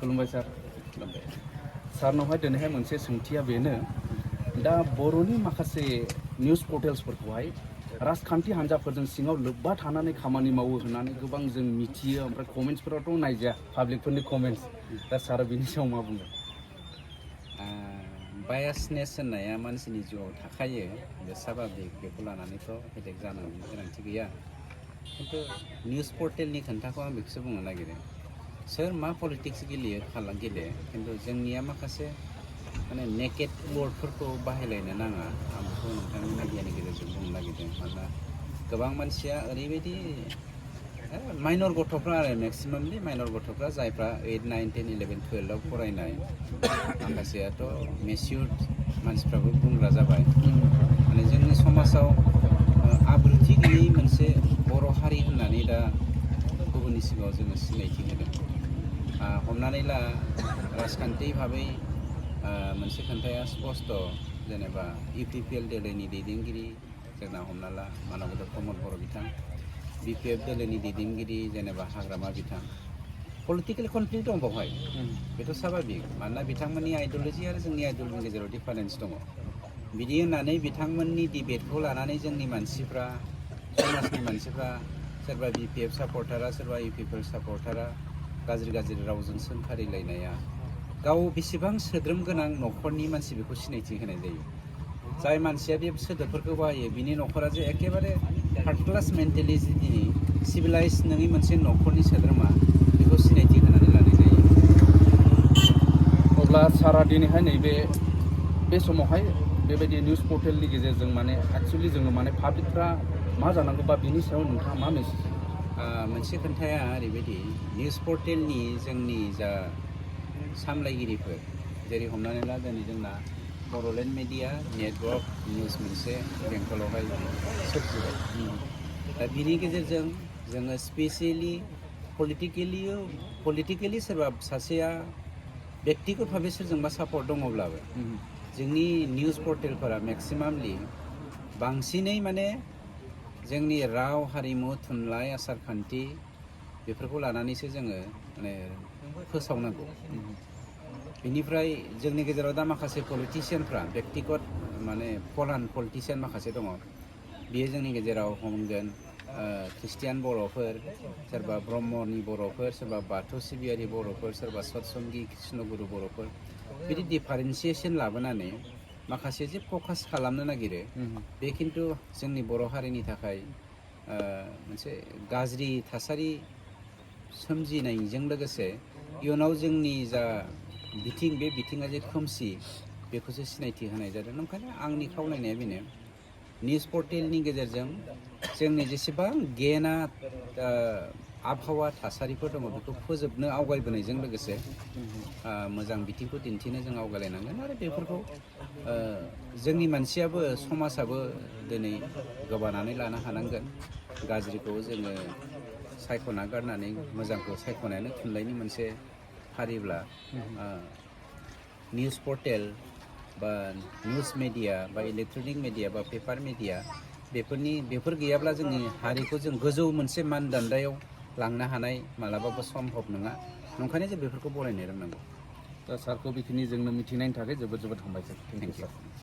खुलुमबाय सार। खुलुमबाय। सारनावहाय दिनैहाय मोनसे सोंथिया बेनो दा बर'नि माखासे निउज पर्टेल्सफोरखौहाय राजखान्थि हान्जाफोरजों सिङाव लोब्बा थानानै खामानि मावो होननानै गोबां जों मिथियो ओमफ्राय कमेन्ट्सफोरावथ' नायजाया पाब्लिकफोरनि कमेन्ट्स दा सारा बिनि सायाव मा बुङो? बायासनेस होननाया मानसिनि जिउआव थाखायो बे स्वाभाबिक बेखौ लानानैथ' हेडेक जानांगौनि गोनांथि गैया खिन्थु निउज पर्टेलनि खोन्थाखौ आं बेखौसो बुंनो नागिरो सोर मा पलिटिक्स गेलेयो गेले खिन्थु जोंनिया माखासे माने नेकेड वर्डफोरखौ बाहायलायनो नाङा आं बेखौ नोंथांनि मिडियानि गेजेरजों बुंनो नागिरदों मानोना गोबां मानसिया ओरैबायदि माइनर गथ'फ्रा आरो मेक्सिमामलि माइनर गथ'फ्रा जायफ्रा 8, 9, 10, 11, 12 आव फरायनाय माखासेयाथ' मेचिउर्ड मानसिफ्राबो बुंग्रा जाबाय माने जोंनि समाजाव आब्रुथि गैयै मोनसे बर' हारि होननानै दा गुबुननि सिगाङाव जोङो सिनायथि होदों। हमनानै ला राजखान्थि भाबै मोनसे खोन्थाया स्पस्ट' जेनेबा UPPL दोलोनि दैदेनगिरि जोंना हमना ला मानबोधर प्रमद बर' बिथां BPF दोलोनि दैदेनगिरि जेनेबा हाग्रामा बिथां पलिटिकेल कनफ्लिक्ट दं बावहाय बेथ' स्वाभाबिक मानोना बिथांमोननि आइडिय'लजि आरो जोंनि आइडिय'लजिनि गेजेराव डिफारेन्स दङ बिदि होननानै बिथांमोननि डिबेटखौ लानानै जोंनि मानसिफ्रा समाजनि मानसिफ्रा सोरबा BPF सापर्टारा सोरबा UPPL सापर्टारा गाज्रि गाज्रि रावजों सोंखारिलायनाया गाव बेसेबां सोद्रोम गोनां न'खरनि मानसि बेखौ सिनायथि होनाय जायो जाय मानसिया बे सोदोबफोरखौ बाहायो बिनि न'खरा जे एखेबारे थार्ड क्लास मेन्टेलिटिनि सिभिलाइज नङि मोनसे न'खरनि सोद्रोमा बेखौ सिनायथि होनानै लानाय जायो। अब्ला सारा दिनैहाय नैबे बे समावहाय बेबायदि निउज पर्टेलनि गेजेरजों माने एक्चुअलि जोङो माने पाब्लिकफ्रा मा जानांगौ बा बिनि सायाव नोंथाङा मा मेसेज? मोनसे खोन्थाया ओरैबायदि निउज पर्टेलनि जोंनि जा सामलायगिरिफोर जेरै हमनानै ला दिनै जोंना बर'लेण्ड मिडिया नेटवर्क निउज मोनसे बेंगलावहाय सोरजिबाय दा बिनि गेजेरजों जोङो स्पेसियेलि पलिटिकेलि सोरबा सासेया बेक्तिगत भाबै सोरजोंबा सापर्ट दङब्लाबो जोंनि निउज पर्टेलफोरा मेक्सिमामलि बांसिनै माने जोंनि राव हारिमु थुनलाइ आसारखान्थि बेफोरखौ लानानैसो जोङो माने फोसावनांगौ बेनिफ्राय जोंनि गेजेराव दा माखासे पलिटिसियानफ्रा बेक्तिगत माने फलान पलिटिसियान माखासे दङ बियो जोंनि गेजेराव हमगोन ख्रिस्टियान बर'फोर सोरबा ब्रह्मनि बर'फोर सोरबा बाथौ सिबियारि बर'फोर सोरबा सतसंगि कृष्णगुरु बर'फोर बिदि डिफारेन्सियेसन लाबोनानै माखासे जे फकास खालामनो नागिरो बे खिन्थु जोंनि बर' हारिनि थाखाय मोनसे गाज्रि थासारि सोमजिनायजों लोगोसे इयुनाव जोंनि जा बिथिं बे बिथिङा जे खोमसि बेखौसो सिनायथि होनाय जादों ओंखायनो आंनि खावलायनाया बेनो निउज पर्टेलनि गेजेरजों जोंनि जेसेबां गेना आबहावा थासारिफोर दङ बेखौ फोजोबनो आवगायबोनायजों लोगोसे मोजां बिथिंखौ दिन्थिनो जों आवगायलायनांगोन आरो बेफोरखौ जोंनि मानसियाबो समाजाबो दिनै गोबानानै लानो हानांगोन गाज्रिखौ जोङो सायख'ना गारनानै मोजांखौ सायख'नायानो थुनलाइनि मोनसे फारिब्ला निउज पर्टेल बा निउज मिडिया बा इलेक्ट्रनिक मिडिया बा पेपार मिडिया बेफोर गैयाब्ला जोंनि हारिखौ जों गोजौ मोनसे मानदान्दायाव लांनो हानाय मालाबाबो सम्भब नङा नंखायनो जों बेफोरखौ बरायनो रोंनांगौ। दा सारखौ बेखिनि जोंनो मिथिनायनि थाखाय जोबोद जोबोद हामबायसै। Thank you.